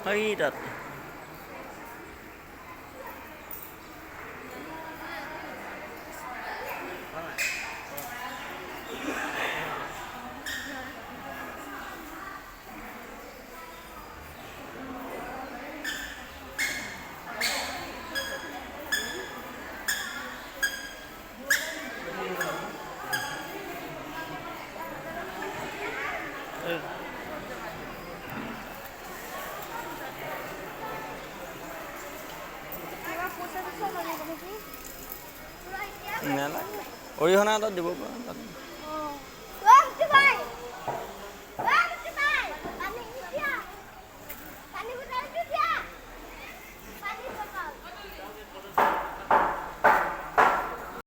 সেই তাত। কিবা পইচা চইচা লাগিব নেকি? নালাগে, অৰিহণা এটা দিব পাৰা তাত।